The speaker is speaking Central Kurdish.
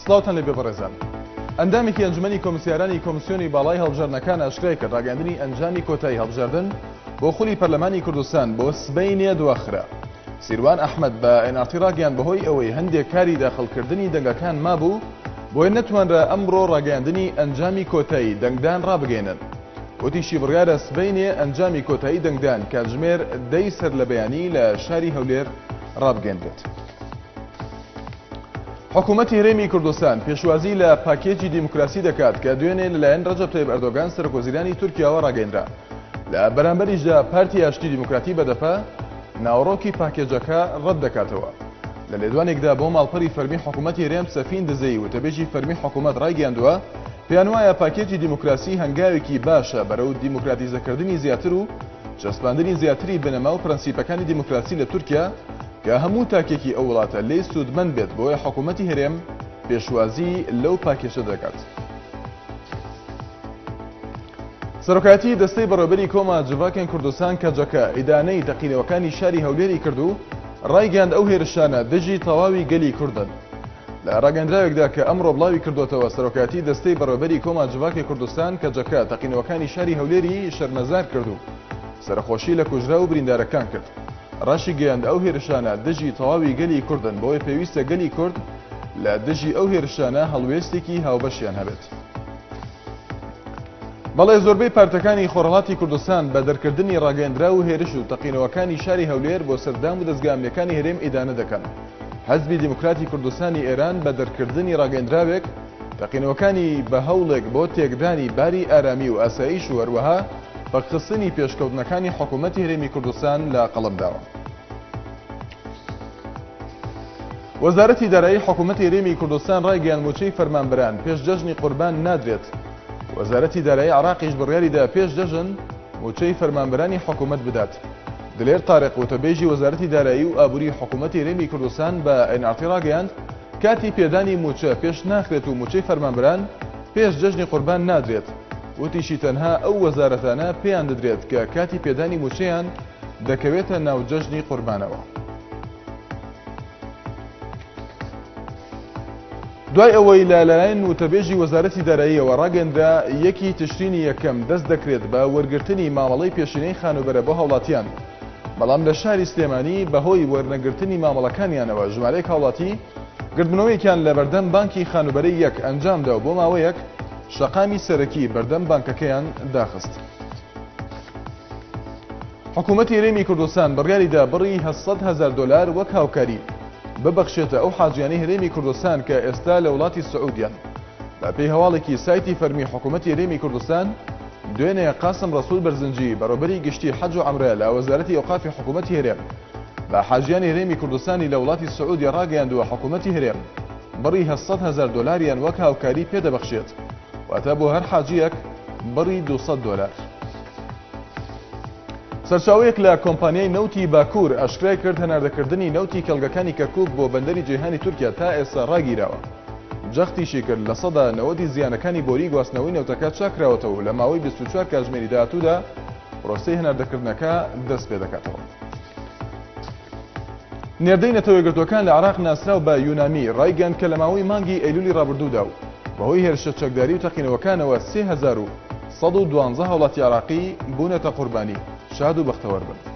سڵاوتان لێبێ بەڕێزان. ئەندامێکی ئەنجومەنی کۆمسیارانی کۆمسیۆنی باڵای هەڵبژاردنەکان ئاشکرای کرد ڕاگەیاندنی ئەنجامی کۆتایی هەڵبژاردن بۆ خولی پەرلەمانی کوردستان بۆ سبەینێ دواخرا. سیروان ئەحمەد بە NRT ڕاگەیاند بەهۆی ئەوەی هەندێک کاری داخڵکردنی دەنگەکان مابوو بۆیە نەتوانرا ئەمڕۆ ڕاگەیاندنی ئەنجامی کۆتایی دەنگدان ڕابگەیەنن. وتیشی بڕیارە سبەینێ ئەنجامی کۆتایی دەنگدان کاتژمێر دەی سەرلەبەیانی لە شاری هەولێر ڕابگەیەنرێت. حکوومەتی هەرێمی کوردستان پێشوازی لە پاکێجی دیموکراسی دەکات کە دوێنێ لەلایەن ڕەجەب تەیب ئەردۆگان سەرۆکوەزیرانی تورکیاوە ڕاگەیەنرا. لە بەرامبەریشدا پارتی ئاشتی دیموکراتی بەدەپە ناوەڕۆکی پاکێجەکە ڕەت دەکاتەوە. لە لێدوانێکدا بۆ ماڵپەری فەرمی حکوومەتی هەرێم سەفین دزەیی وتەبێژی فەرمی حکوومەت ڕایگەیاندووە پێیان وایە پاکێجی دیموکراسی هەنگاوێکی باشە بەرەو دیموکراتیزەکردنی زیاتر و چەسپاندنی زیاتری بنەما و پرەنسیپەکانی دیموکراسی لە تورکیا کە هەموو تاکێکی ئەو وڵاتە لێی سوودمەند بێت، بۆیە حکوومەتی هەرێم پێشوازی لەو پاکێجە دەکات. سەرۆکایەتی دەستەی بەڕێوەبەری کۆما جڤاکێن کوردستان کەجەکە ئیدانەی تەقینەوەکانی شاری هەولێری کرد و ڕایگەیاند ئەو هێرشانە دژی تەواوی گەلی کوردن. لە ڕاگەندراوێکدا کە ئەمڕۆ بڵاوی کردووەتەوە سەرۆکایەتی دەستەی بەڕێوەبەری کۆما جڤاکی کوردستان کەجەکە تەقینەوەکانی شاری هەولێری شەرمەزار کرد و سەرەخۆشی لە کوژراو و بریندارەکان کرد. ڕاشیگەیاند ئەو هێرشانە دژی تەواوی گەلی کوردن بۆیە پێویستە گەلی کورد لە دژی ئەو هێرشانە هەڵوێستێکی هاوبەشیان هەبێت. بەڵێ زۆربەی پارتەکانی خۆرهەڵاتی کوردستان بە دەرکردنی ڕاگەیەندراو و هێرش و تەقینەوەکانی شاری هەولێر بۆ سەر دام و دەزگا ئەمنیەکانی هەرێم ئیدانە دەکەن. حزبی دیموکراتی کوردستانی ئێران بە دەرکردنی ڕاگەیەندراوێک تەقینەوەکانی بە هەوڵێک بۆ تێکدانی باری ئارامی و ئاسایش و هەروەها پەکخستنی پێشکەوتنەکانی حکوومەتی هەرێمی کوردستان لە قەڵەم داوە. وەزارەتی دارایی حکوومەتی هەرێمی کوردستان ڕایگەیاند مووچەی فەرمانبەران پێش جەژنی قوربان نادرێت. وەزارەتی دارایی عێراقیش بڕیاریدا پێش جەژن مووچەی فەرمانبەرانی حکوومەت بدات. دلێر تارق وتەبێژی وەزارەتی دارایی و ئابووری حکوومەتی هەرێمی کوردستان بە NRT ڕاگەیاند، کاتی پێدانی مووچە پێش ناخرێت و مووچەی فەرمانبەران پێش جەژنی قوربان نادرێت. وتیشی تەنها ئەو وەزارەتانە پێیان دەدرێت کە کاتی پێدانی مووچەیان دەکەوێتە ناو جەژنی قوربانەوە. دوای ئەوەی لە لەلایەن وتەبێژی وەزارەتی داراییەوە ڕاگەندرا یەکی تشرینی یەکەم دەست دەکرێت بە وەرگرتنی مامەڵەی پێشینەی خانووبەرە بۆ هاوڵاتیان بەڵام لە شاری سلێمانی بەهۆی وەرنەگرتنی مامەڵەکانیانەوە ژمارەیەک هاوڵاتی گردبوونەوەیەکیان لە بەردەم بانکی خانووبەرەی یەک ئەنجامدا و بۆ ماوەیەک شەقامی سەرەکی بەردەم بانکەکەیان داخست. حکوومەتی هەرێمی کوردستان بڕیاریدا بڕی 800 هەزار دۆلار وەک هاوکاری ببەخشێتە ئەو حاجیانەی هەرێمی کوردستان کە ئێستا لە وڵاتی سعودیان. بەپێی هەواڵێکی سایتی فەرمی حکوومەتی هەرێمی کوردستان، دوێنێ قاسم ڕەسوول بەرزنجی بەڕێوەبەری گشتی حەج و عەمرە لە وەزارەتی ئەوقافی حکوومەتی هەرێم بە حاجیانی هەرێمی کوردستانی لە وڵاتی سعودیە ڕاگەیاندووە حکوومەتی هەرێم بڕی 800 هەزار دۆلاریان وەک هاوکاری پێدەبەخشێت واتە بۆ هەر حاجییەک بڕی 200 دۆلار. سەرچاوەیەک لە کۆمپانیای نەوتی باکوور ئاشکرای کرد هەناردەکردنی نەوتی کێڵگەکانی کەرکووک بۆ بەندەری جەیهانی تورکیا تا ئێستا ڕاگیراوە. جەختیشی کرد 90% زیانەکانی بۆری گواستنەوەی نەوتەکە چاکراوەتەوە و لە ماوەی 24 کاتژمێری داهاتوودا پرۆسەی هەناردەکردنەکە دەست پێدەکاتەوە. نێردەی نەتەوە یەکگرتووەکان لە عێراق ناسراو بە یونامی ڕایگەیاند کە لە ماوەی مانگی ئەیلولی ڕابردوودا و بەهۆی هێرشە چەکداری و تەقینەوەکانەوە 3112 هاوڵاتی عێراقی بوونەتە قوربانی. شاد و بەختەوەر بن.